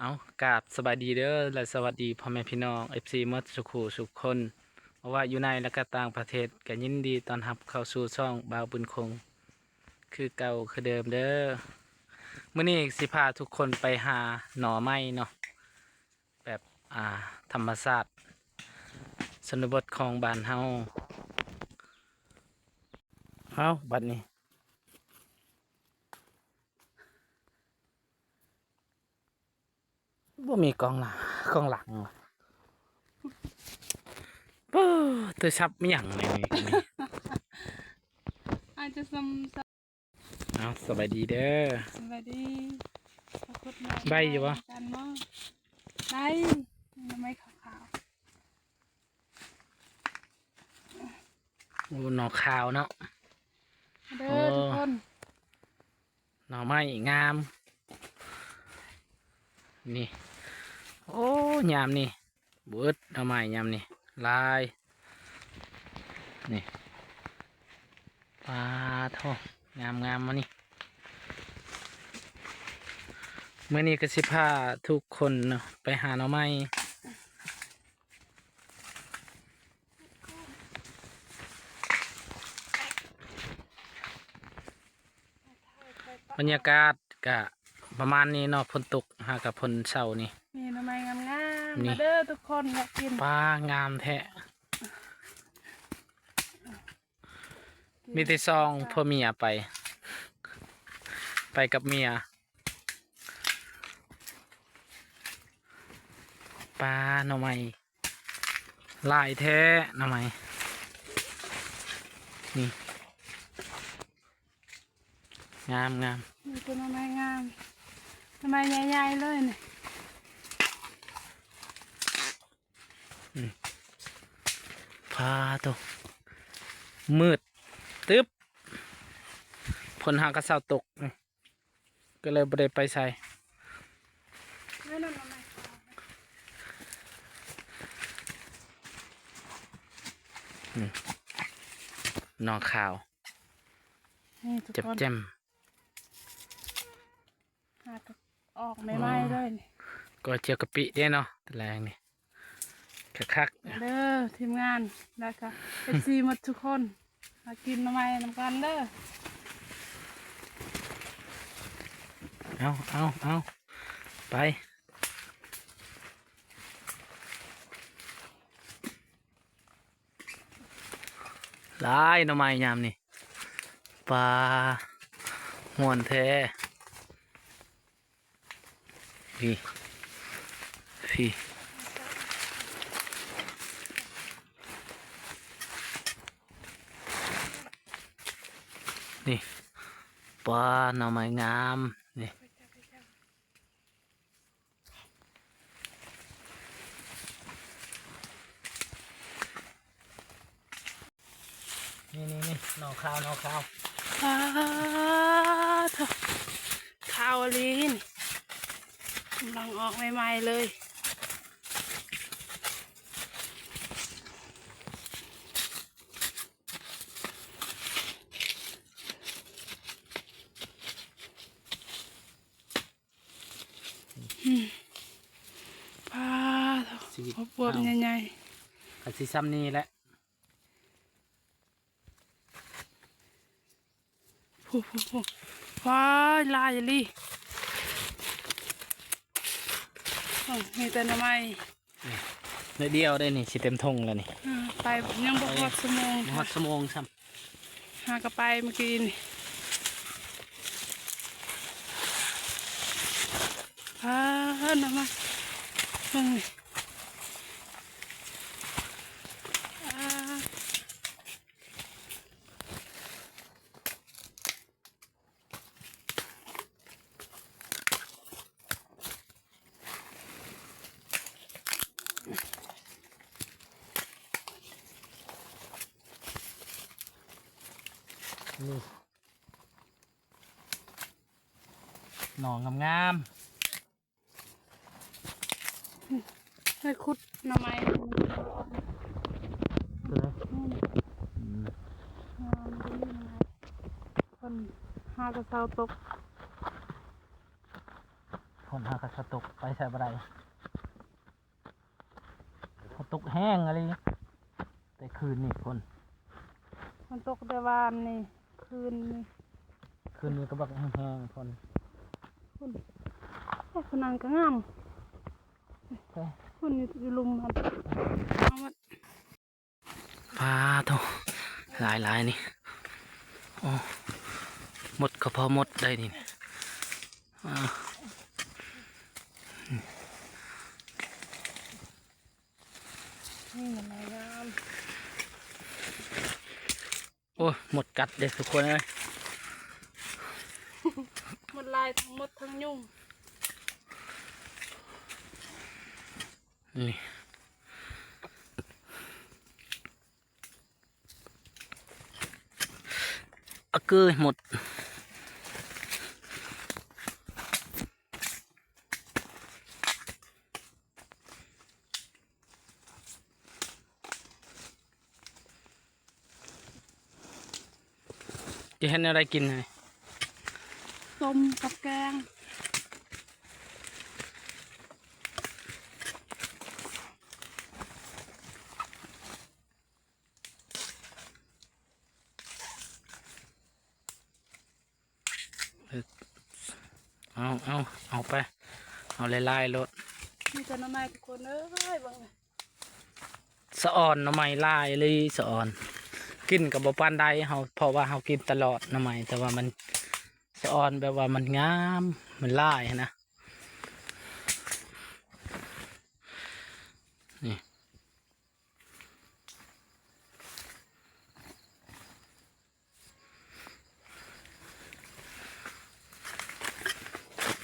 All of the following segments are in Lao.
ເອົາ ກາບສະບາຍດີເດີ ແລະ ສະຫວັດດີພໍ່ແມ່ພີ່ນ້ອງ ເອັຟຊີ ໝົດສູ່ຄູ່ສູ່ຄົນ ບໍ່ວ່າຢູ່ໃນ ແລະ ກະຕ່າງປະເທດ ກະຍິນດີຕ້ອນຮັບເຂົ້າສູ່ຊ່ອງບ່າວບຸນຄົງ ຄືເກົ່າຄືເດີມເດີ. ມື້ນີ້ຊິພາທຸກຄົນໄປຫາໜໍ່ໄມ້ເນາະ ແບບ ອ່າ ທຳມະຊາດ ຊົນນະບົດຂອງບ້ານເຮົາ. ເອົາ ບັດນີ້ ບໍ່ມີກ້ອງໜ້າ ກ້ອງຫຼັງ. ໂອ້ ໂທລະສັບອີ່ຫຍັງນີ້ ອາດຈະສ່ຳ ເອົາ ສະບາຍດີເດີ ສະບາຍດີ. ໄດ້ຢູ່ບໍ່? ກັນບໍ່? ໄດ້ ໜໍ່ໄມ້ຂາວໆ. ໂອ້ ໜໍ່ຂາວເນາະ ເດີ ໂອ້ ທຸກຄົນ. ໜໍ່ໄມ້ງາມນີ້ ໂອ້ ຍາມນີ້ບໍ່ອຶດ ໜໍ່ໄມ້ຍາມນີ້ຫຼາຍນີ້. ປາໂທ້ ງາມໆ ມານີ້. ມື້ນີ້ກະຊິພາທຸກຄົນເນາະ ໄປຫາໜໍ່ໄມ້. ບັນຍາກາດກະປະມານນີ້ເນາະ ຝົນຕົກຫາກະຝົນເຊົານີ້. ມີໜໍ່ໄມ້ງາມໆ ນີ້ ມາເດີທຸກຄົນ ຢາກກິນ. ປາ ງາມແທ້. ມີແຕ່ສອງຜົວເມຍໄປ ໄປກັບເມຍ. ປາ ໜໍ່ໄມ້ຫຼາຍແທ້ໜໍ່ໄມ້ນີ້ ງາມໆ. ມີແຕ່ໜໍ່ໄມ້ງາມ ໜໍ່ໄມ້ໃຫຍ່ໆ ເລີຍນີ້. ອືມ ພາໂຕ ມືດຕຶບ ຝົນຫາກະເຊົາຕົກ ກະເລີຍບໍ່ໄດ້ໄປໃສ. ອືມ ໜໍ່ຂາວ ນີ້ທຸກຄົນ ແຈ່ມໆ. ຫາກະອອກໃໝ່ໆ ເລີຍນີ້ ກໍຈຽວກະປິເດ້ເນາະ ຕອນແລງນີ້ ຄັກໆ ເດີທີມງານ ແລ້ວກະ ເອັຟຊີ ໝົດທຸກຄົນ ມາກິນໜໍ່ໄມ້ນຳກັນເດີ. ເອົາ ເອົາ ເອົາ ໄປ. ຫຼາຍໜໍ່ໄມ້ຍາມນີ້ ປາ ມ່ວນແທ້. ພີ້ ພີ້ ນີ້ ປາ ໜໍ່ໄມ້ງາມນີ້. ນີ້ໆໆ ໜໍ່ຂາວ ໜໍ່ຂາວ ປາໂທ້ ຂາວອີ່ຫຼີນີ້ ກຳລັງອອກໃໝ່ໆ ເລີຍ. ອືມ ປາໂທ້ ຊີວິດ ອວບໆ ເຮົາ ໃຫຍ່ໆ ກະຊິຊ່ຳນີ້ແຫຼະ. ໂອ້ໂຫ ວ້າຍ ຫຼາຍອີ່ຫຼີ ໂອ້ ມີແຕ່ໜໍ່ໄມ້. ນີ້ ໜ້ອຍດຽວເດ້ນີ້ ຊິເຕັມຖົງແລ້ວນີ້. ອ່າ ໄປຍັງບໍ່ຮອດຊົ່ວໂມງ ບໍ່ຮອດຊົ່ວໂມງຊ້ຳ ຫາກະໄປມື້ກີ້ນີ້. ອ່າ ໜໍ່ໄມ້ ເບິ່ງນີ້ ອ່າ. ນີ້ ໜໍ່ງາມໆ. ໄດ້ຂຸດໜໍ່ໄມ້ ຕົວໃດ? ອືມ ອືມ ງາມດີ ໜໍ່ໄມ້ ເພິ່ນຫາກະເຊົາຕົກ. ນຫາກະສະຕົກ ໄປໃສບໍ່ໄດ້ ຝົນຕົກແຮງອີ່ຫຼີ ແຕ່ຄືນນີ້ພຸ້ນ ມັນຕົກແຕ່ວານນີ້ ຄືນນີ້ ຄືນນີ້ກໍບັກແຮງໆ ຝົນ ພຸ້ນ ໂອ້ຍ ຜູ້ນັ້ນກໍງາມ ໃສ ພຸ້ນຢູ່ ຢູ່ລຸ່ມຫັ້ນ ເອົາໝົດ ປາໂທ້ ຫຼາຍໆ ນີ້ ໂອ້ ໝົດກໍພໍໝົດໄດ໋ນີ້ ອາ ນີ້ມັນງາມ ໂອ້ຍ ໝົດກັດເດ້ທຸກຄົນເອີຍ ໝົດລາຍ ທັງໝົດທັງຍຸງ ນີ້ ອາ ເກີຍໝົດ ຈະເຮັດແນວໃດກິນນີ້? ຕົ້ມກັບແກງ. ເອົາ ເອົາ ເອົາໄປ ເອົາຫຼາຍໆໂລດ. ມີແຕ່ໜໍ່ໄມ້ທຸກຄົນເອີຍ ເບິ່ງ ສະອອນໜໍ່ໄມ້ຫຼາຍອີ່ຫຼີ ສະອອນ ກິນກໍບໍ່ປານໃດເຮົາ ເພາະວ່າເຮົາກິນຕະຫຼອດໜໍ່ໄມ້ ແຕ່ວ່າມັນສະອອນແບບວ່າມັນງາມ ມັນຫຼາຍຫັ້ນນະ ນີ້.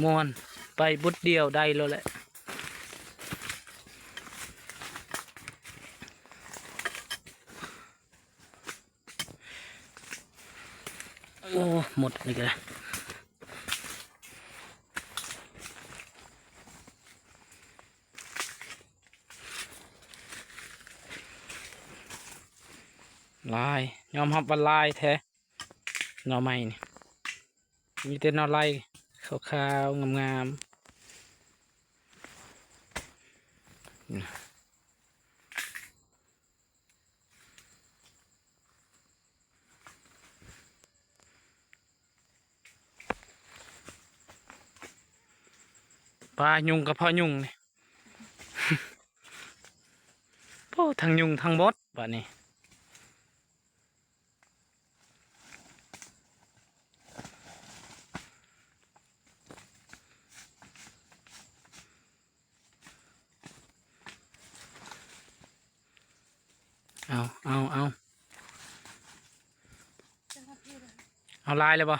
ມ່ວນ ໄປບຸດດຽວໄດ້ໂລດແຫຼະ. ໂອ້ ໝົດນີ້ກະ ຫຼາຍ ຍອມຮັບວ່າຫຼາຍແທ້ ໜໍ່ໄມ້ນີ້ ມີແຕ່ໜໍ່ໄລ່ຂາວໆ ງາມໆ. ປາຍຸງກະເພາະຍຸງນີ້ ໂອ້ ທັງຍຸງທັງມົດບາດນີ້. ເອົາ ເອົາ ເອົາ ເອົາຫຼາຍແລ້ວບໍ່?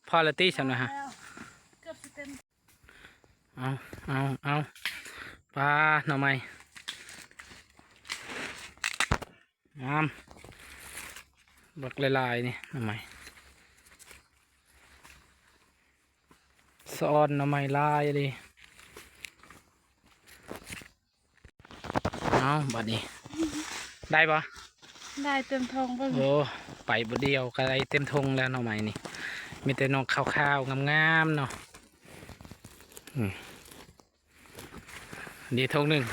ພໍແລ້ວຕິຊັ້ນນະຮະ ເກືອບຊິເຕັມ. ເອົາ ເອົາ ເອົາ ປາໜໍ່ໄມ້ ງາມ ບັກຫຼາຍໆ ນີ້ໜໍ່ໄມ້ ສະອອນໜໍ່ໄມ້ຫຼາຍເດ້. ເອົາ ບາດນີ້ ໄດ້ບໍ່? ໄດ້ເຕັມຖົງເບິ່ງ. ໂອ້ ໄປບາດດຽວກະໄດ້ເຕັມຖົງແລ້ວໜໍ່ໄມ້ນີ້ ມີແຕ່ໜໍ່ຂາວໆ ງາມໆ ເນາະ. ອືມ ນີ້ຖົງໜຶ່ງ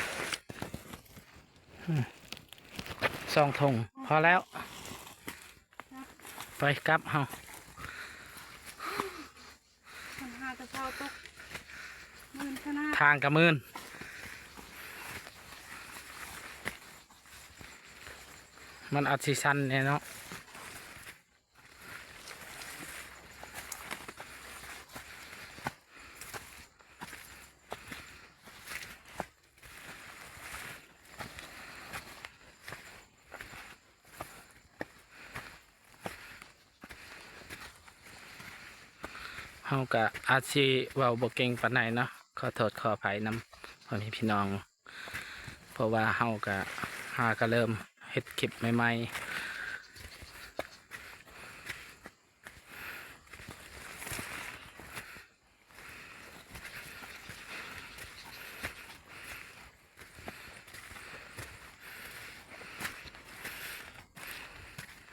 ອືມ ສອງຖົງ ພໍແລ້ວ ໄປກັບເຮົາ. ມັນຫາແຕ່ເຊົ້າຕົກ ມື່ນຂະໜາດ ທາງກະມື່ນ ມັນອາດຊິຊັນແດ່ເນາະ. ເຮົາກະອາດຊິເວົ້າບໍ່ເກັ່ງປານໃດເນາະ ຂໍໂທດຂໍອະໄພນຳພໍ່ແມ່ພີ່ນ້ອງ ເພາະວ່າເຮົາກະຫາກະເລີ່ມເຮັດຄລິບໃໝ່ໆ.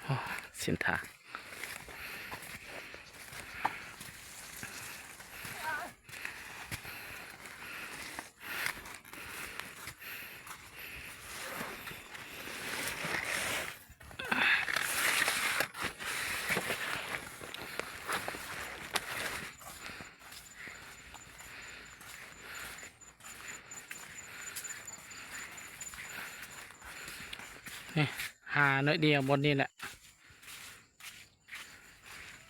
ໂອ້ ເສັ້ນທາງ ນີ້ ຫາໜ້ອຍດຽວບ່ອນນີ້ແຫຼະ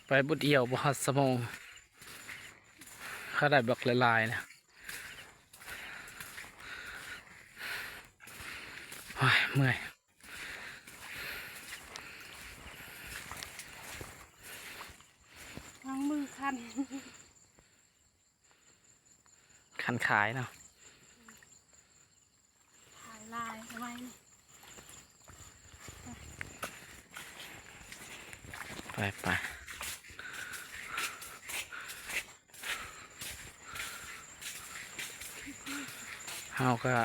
ໄປບຸດອຽວບໍ່ຮອດຊົ່ວໂມງ ເຂົາໄດ້ບັກຫຼາຍໆນະ. ໂອ້ຍ ເມື່ອຍ ລ້າງມືຄັນ ຄັນຂາຍເນາະ ຂາຍຫຼາຍເອົາໄວ້ນີ້ ໄປ ໄປ ເຮົາກະ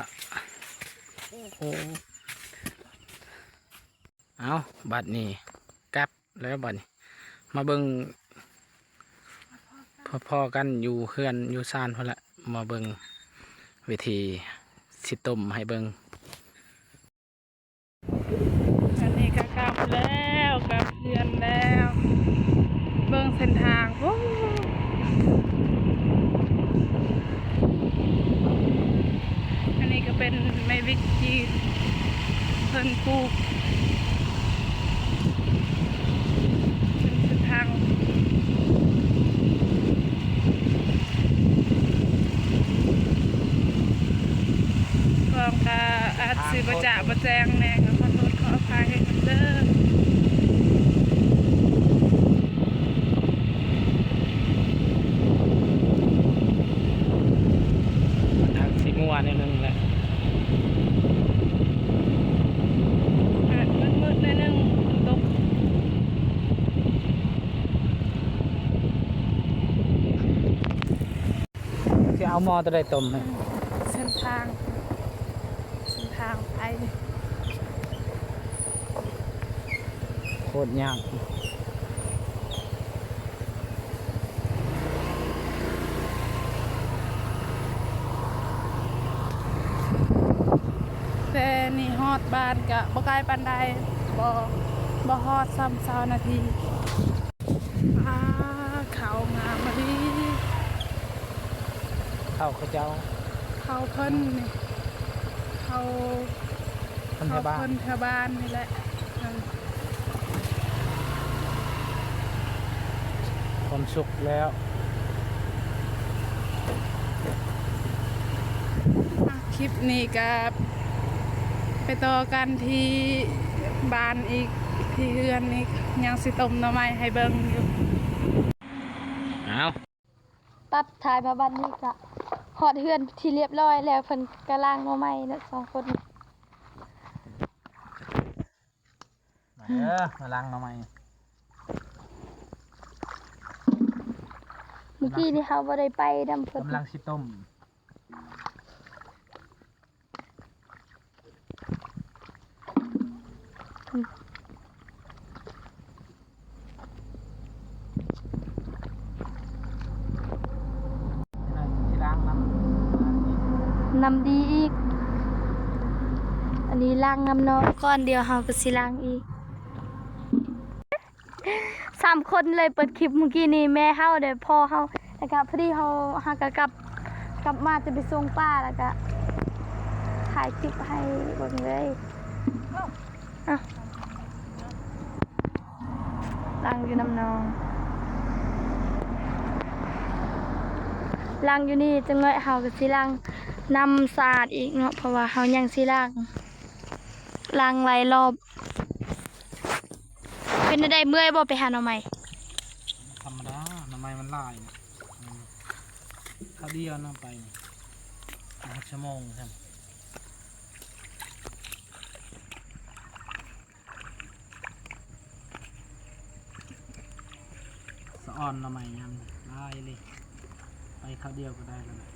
ໂອ້ ເອົາ ບັດນີ້ກັບແລ້ວ ບັດນີ້ມາເບິ່ງ ພໍ້ໆກັນຢູ່ເຮືອນຢູ່ຊານພຸ້ນລະ ມາເບິ່ງວິທີຊິຕົ້ມໃຫ້ເບິ່ງ. ອັນນີ້ກະກັບແລ້ວ ກັບເຮືອນແລ້ວ ເບິ່ງເສັ້ນທາງ ໂອ້ ອັນນີ້ກະເປັນໄມ້ວິກທີ່ເພິ່ນປູກ ເປັນເສັ້ນທາງ ກ້ອງກະອາດຊິບໍ່ຈະບໍ່ແຈ້ງແດ່ ກະຂໍໂທດຂໍອະໄພເດີ. ມັນທາງຊິມົວແນວໜຶ່ງແຫຼະ ອາດມືດໆໜ້ອຍໜຶ່ງ ຝົນຕົກ. ຊິເອົາໝໍ້ໂຕໃດຕົ້ມໃຫ້? ເສັ້ນທາງ ເສັ້ນທາງໄປ ໂຄດຍາກ ແຕ່ນີ້ຮອດບ້ານກະບໍ່ໄກປານໃດ ບໍ່ ບໍ່ຮອດຊ້ຳຊາວນາທີ. ອາ ເຂົ້າງາມອີ່ຫຼີ ເຂົ້າເຂົາເຈົ້າ ເຂົ້າເພິ່ນນີ້ ເຂົ້າ ເຂົ້າເພິ່ນແຖວບ້ານ ເຂົ້າເພິ່ນແຖວບ້ານນີ້ແຫຼະ. ຄວາມສຸກແລ້ວ. ຄລິບນີ້ກະໄປຕໍ່ກັນທີ່ບ້ານອີກ ທີ່ເຮືອນອີກ ຍັງຊິຕົ້ມໜໍ່ໄມ້ໃຫ້ເບິ່ງຢູ່. ອ້າວ ຕັດຖ່າຍມາບັດນີ້ກະຮອດເຮືອນທີ່ລຽບຮ້ອຍແລ້ວ ເພິ່ນກະລ້າງໜໍ່ໄມ້ເນາະ ສອງຄົນ. ມາເດີ ມາລ້າງໜໍ່ໄມ້. ມື້ກີ້ນີ້ເຮົາບໍ່ໄດ້ໄປນຳເພິ່ນ ກຳລັງຊິຕົ້ມ. ນ້ຳດີອີກ ອັນນີ້ລ້າງນ້ຳນອກກ່ອນ ດຽວເຮົາກະຊິລ້າງອີກ. ສາມຄົນເລີຍເປີດຄລິບມື້ກີ້ນີ້ ແມ່ເຮົາເດ້ ພໍ່ເຮົາ ແລ້ວກະພໍດີເຮົາຫາກະກັບ ກັບມາຈະໄປສົ່ງປ້າ ແລ້ວກະຖ່າຍຄລິບໃຫ້ເບິ່ງເລີຍ. ອ້າວ ລ້າງຢູ່ນ້ຳນອງ ລ້າງຢູ່ນີ້ ຈັກໜ້ອຍເຮົາກະຊິລ້າງນ້ຳສະອາດອີກເນາະ ເພາະວ່າເຮົາຍັງຊິລ້າງ ລ້າງຫຼາຍລອບ. ເປັນແນວໃດ ເມື່ອຍບໍ່ໄປຫາໜໍ່ໄມ້? ທຳມະດາ ໜໍ່ໄມ້ມັນຫຼາຍນະ. ອືມ ຄາວດຽວນະໄປ ຫົກຊົ່ວໂມງຊັ້ນ. ສະອອນໜໍ່ໄມ້ຍາມນີ້ຫຼາຍເລີຍ ໄປຄາວດຽວກະໄດ້ແລ້ວນະ.